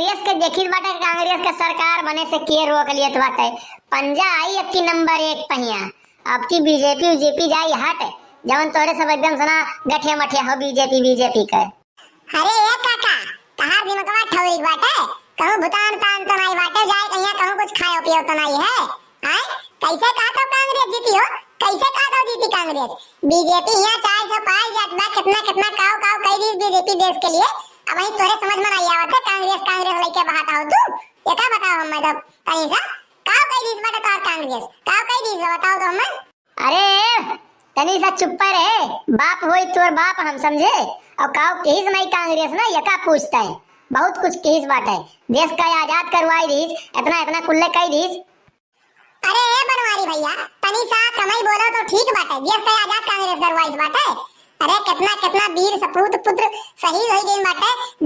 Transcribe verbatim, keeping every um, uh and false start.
देश के देखित बाटे कांग्रेस के सरकार बने से के रोक लियत बाटे। पंजा आई अबकी नंबर एक पहिया। अबकी बीजेपी उजेपी जाई हट, जवन तोहरे सब एकदम सना गठिया मठिया हो बीजेपी बीजेपी के। अरे ए काका, तहार दिमगवा ठौरी बाटे, कहूँ भुतान तान तो नाई बाटे, जाए कहिया कहूँ कुछ खाए पियो तो नाई है। आय, कैसे कहा तो कांग्रेस जीती हो? कैसे कहा तो जीती कांग्रेस? बीजेपी यहाँ चार सौ पार जात बा, कितना कितना काव काव कई दी बीजेपी देश के लिए। अब वही तोरे समझ में नहीं आवत है, कांग्रेस कांग्रेस लेके बहाता हो तू। ये का बताओ हम, मतलब तनी सा काव कई दी बाटे तोर कांग्रेस, काव कई दी बताओ तो हमें। अरे तनी सा चुप्पा रहे, बाप होई तोर बाप हम समझे। और काव किहिस नहीं कांग्रेस ना, यका पूछता है। बहुत कुछ किहिस बाटे, देश का आजाद करवाई दीस, इतना इतना कुल्ले कई दीस। अरे ए बनवारी भैया, तनी सा कमाई बोलो तो ठीक बाटे, देश का आजाद कांग्रेस करवाई बाटे। अरे कितना कितना वीर सपूत पुत्र शहीद हो गए बाटे,